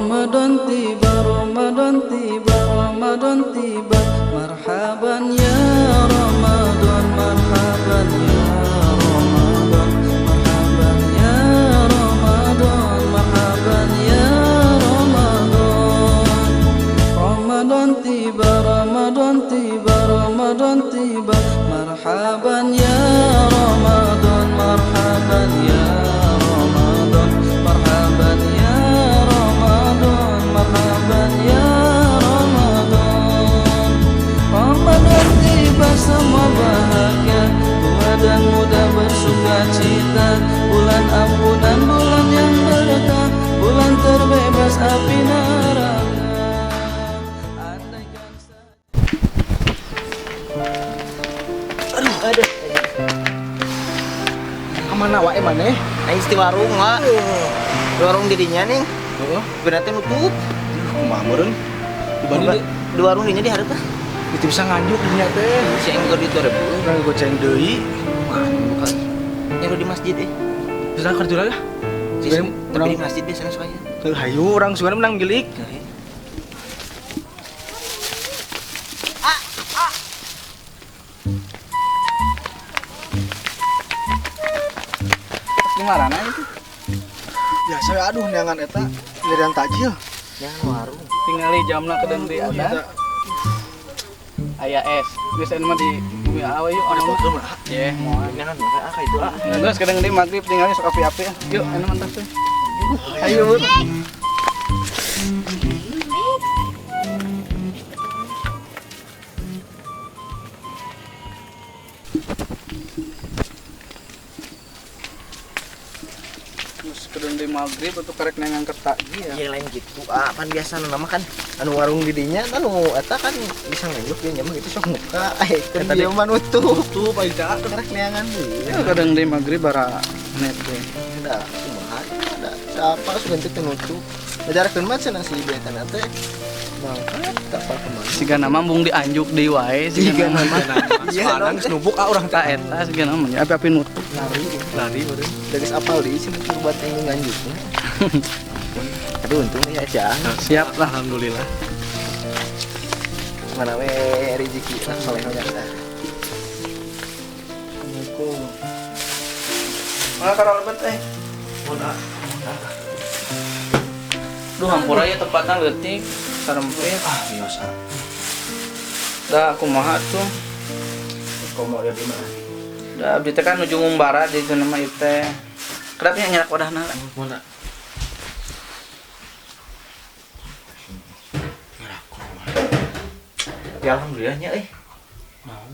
Ramadan tiba, Ramadan tiba, Ramadan tiba. Marhaban ya Ramadan, marhaban ya Ramadan, marhaban ya Ramadan, marhaban ya Ramadan. Ramadan tiba, Ramadan tiba, Ramadan tiba. Marhaban ya Ramadan, marhaban ya Ramadan, marhaban ya Ramadan, marhaban ya Ramadan. Ramadan tiba, semua bahagia, tua dan muda bersuka cita. Bulan ampunan, bulan yang berkah, bulan terbebas api neraka. Andaikan Aduh, aduh. Kemana wae maneh? Aing di warung lah. Di warung didinya nih. Heeh. Berarti nutup. Kumaha meureun? Dibanding Di warung dinya di hareup ah. itu bisa nganjuk dinya teh. Si aing keur di 2000. Urang goceng deui. Wah, bukan. Yang di masjid eh. Bisa kerja lah. Tapi Urang di masjid biasanya soalnya. Heuh, hayu urang sugan menang gilik. Gimana itu? Biasa we aduh neangan eta nyerian takjil. Jangan warung. Tingali jamna kedeng di ada. Aya es. Geus anu mah di bumi awe yuk anu mah. Repot mah. Ye, moal. Jangan buka ah itu ah. Geus kedeng di magrib tingali sok api-api ah. Yuk anu mantap teh. Ayo. Terus kedeng di magrib atau karek nengang ke takjil ya. Ya lain gitu ah, pan biasa nama kan anu warung didinya anu eta kan bisa nganjuk dia mah gitu sok muka. Eh, Eta dia mah nutup. Tuh paling cak. Karek neangan deui. Ya kadang di magrib bara net deh. Ada kumaha ada siapa sudah teh nutup. Ngajarkeun mah cenah si ieu teh teh. Mangkat tak apa kemana. Siga nama embung dianjuk deui wae Siga siga nama. Iya, Soalna geus nubuk ah urang Eta eta siga nama ya api-api nutup. Lari. Lari meureun. Dari apal deui sih buat yang nganjuknya. Tapi untung ya aja. Siap lah. Alhamdulillah. Mana we rezeki lah soleh banyak dah. Assalamualaikum. Mana karo lebet eh? Duh hampura ya tempatna leutik sarempit. Ah, biasa. Dah kumaha tuh? Komo ya di mana? Dah abdi teh kan nuju ngumbara di itu nama ieu teh. Kedap nya nyerak wadahna. Mana? Ngerako. Ya alhamdulillahnya eh. Mau.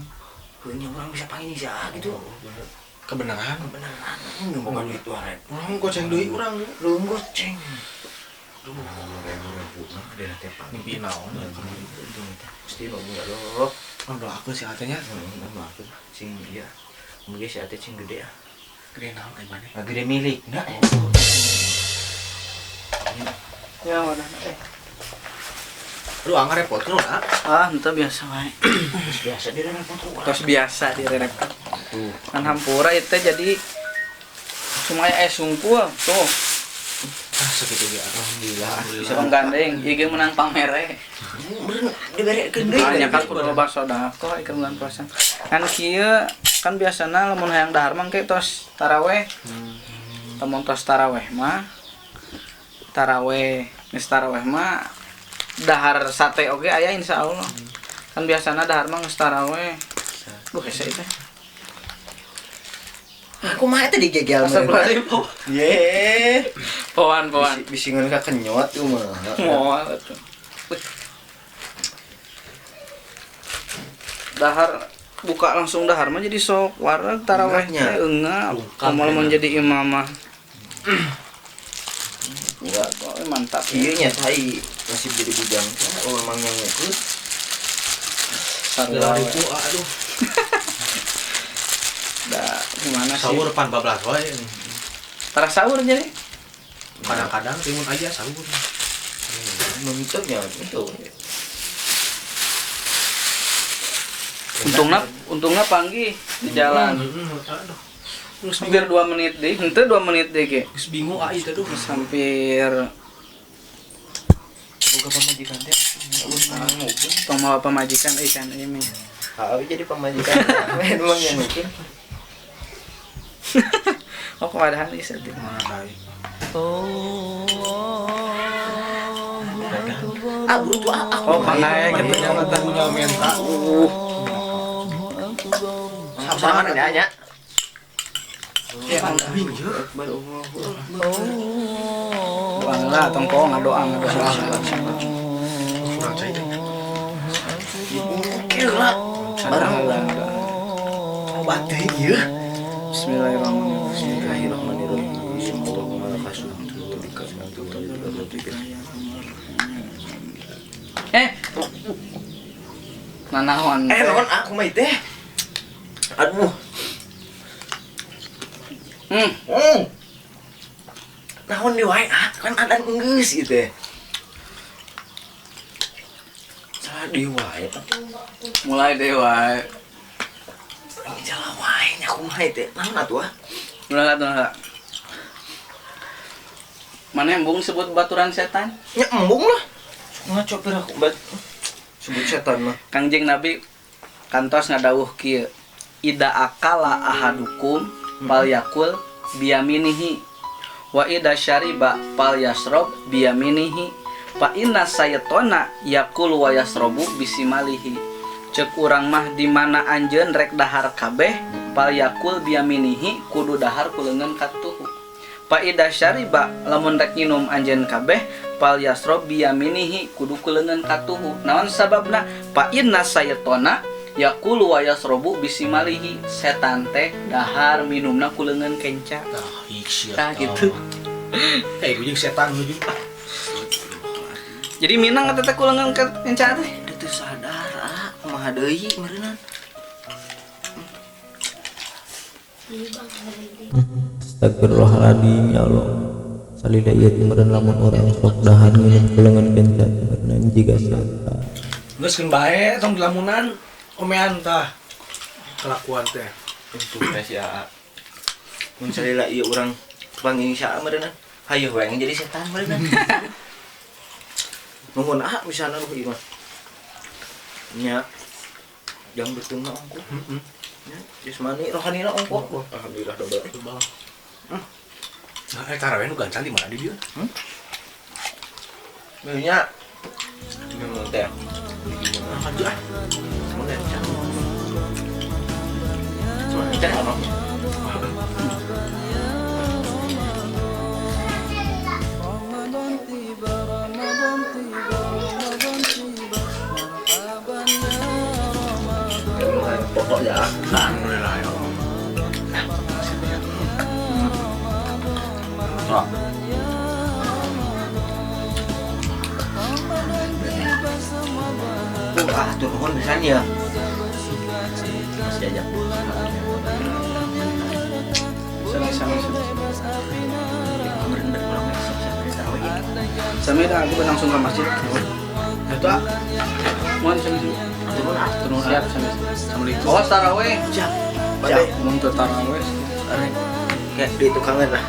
Punya orang bisa panggil sih gitu. Kebenaran. Beneran. Enggak mau duit 2000. Urang goceng deui urang. Lu goceng. Aduh, 2000 mah gede teh pak. Mimpi naon ya Untung teh. Pasti nu ya lo. Urang doakeun si atenya. Heeh, sing iya. Mungkin si ate sing gede ah. Gede naon ai maneh? Nah, gede milik nah. Ya wadahna eh. Aduh, anggar repotkeun ah. Ah, henteu biasa wae. Terus biasa dia repot urang. Tos biasa direpot. Tuh. Kan hampura ieu teh jadi cuma aya es sungkul tuh. Ah, sakitu ge alhamdulillah. Bisa menggandeng, ieu ge menang pamere. Meureun diberekeun deui. Nah, nya kan kudu loba sedekah ieu bulan puasa. Kan kieu kan biasana lamun hayang dahar mah engke tos taraweh. Lamun tos taraweh mah taraweh, geus taraweh mah dahar sate oge aya insyaallah. Kan biasana dahar mah geus taraweh. Duh hese teh. Kumaha teh digegel Astagfirullahaladzim. Ye. Poan poan. Bisi ngeun ka kenyot ieu mah. Moal atuh. Wih. Dahar buka langsung dahar mah jadi sok wareg taraweh Eungapnya. teh eungap. Lungkap, Kumaha mun enak. jadi imam mah. Enggak kok mantap. Ieu nya tai nasib jadi bujang teh oh memang yang ngikut. Sarua we. 2000 ah, aduh. Da gimana sih? Sahur pan bablas wae ini. Tara sahur jadi. Kadang-kadang timun aja sahur. Memitutnya itu. Untungna untungna panggih di jalan. Aduh. Terus hampir 2 menit deh, henteu 2 menit deh ge. Geus bingung ah itu aduh. Terus hampir Boga pamajikan teh. Tong mawa pamajikan euy kan ieu mah. Ah, jadi pamajikan. Main uang yang mungkin. Oh, kewadahan geus teh. Ah, buru tuh ah. Oh, pangai kitu nya mah tah. Punya menta. Sama nya nya. Ya, doa lah tong kok ngadoa ngadoa. Kurang cai teh. Oke lah. Barang lah ngadoa. Obat teh ieu. Bismillahirrahmanirrahim. Bismillahirrahmanirrahim. Allahumma laka sumtu wa bika amantu wa bika. Eh. Nanaon? Eh, naon aku mah teh. Aduh. Naon di wae ah, kan adan enggeus ieu teh. Salah di wae. Mulai deh wae. Salah wae nya kumaha teh. Naon atuh ah? Ulah atuh. Mana embung sebut baturan setan? Nya embung lah. Ngaco pira aku bat sebut setan mah. Kangjeng Nabi kantos ngadawuh kieu. Ida akala ahadukum falyakul biyaminihi wa ida syariba falyasrob biyaminihi fa inna saytona yakul wa yasrobu bisimalihi. Cek urang mah di mana anjeun rek dahar kabeh falyakul biyaminihi kudu dahar ku leungeun katuhu. Fa ida syariba lamun rek nginum anjeun kabeh falyasrob biyaminihi kudu ku leungeun katuhu. Naon sababna? Fa inna saytona yaqulu wa yasrobu bisimalihi. Setan teh dahar minumna ku leungeun kenca. Tah, sia. Tah gitu. Eh, kucing setan lu juga. Jadi minang eta teh ku leungeun kenca teh. Teu sadar ah, kumaha deui meureunnan. Astagfirullahaladzim ya Allah. Salida ieu teh meureun lamun urang sok dahar minum ku leungeun kenca teh meureun jiga setan. Geus keun bae tong dilamunan. Omean tah kelakuan teh. Untung teh si Aa. Mun salila ieu urang panggil si Aa meureunnan. Hayu we jadi setan meureunnan. Nuhun ah misalna nu ieu mah. Nya jang beuteung mah ongkoh. Heeh. Nya jasmani rohanina ongkoh. Alhamdulillah double. Double. Nah, taraweh nu gancang di mana di dieu? Nya memang teh. Nah, ah. Mun gancang. Cuma kita ngomong. Pokoknya Alhamdulillah ya Allah. Nah. Ah, turun misalnya ya. Masih ajak. Sami-sami. Sami dah aku langsung ke masjid. Itu ah. Mohon sami-sami. Turun ah, turun. Siap sami. Assalamualaikum. Oh, taraweh. Siap. Siap. Mun teu taraweh. Kayak di tukangan lah.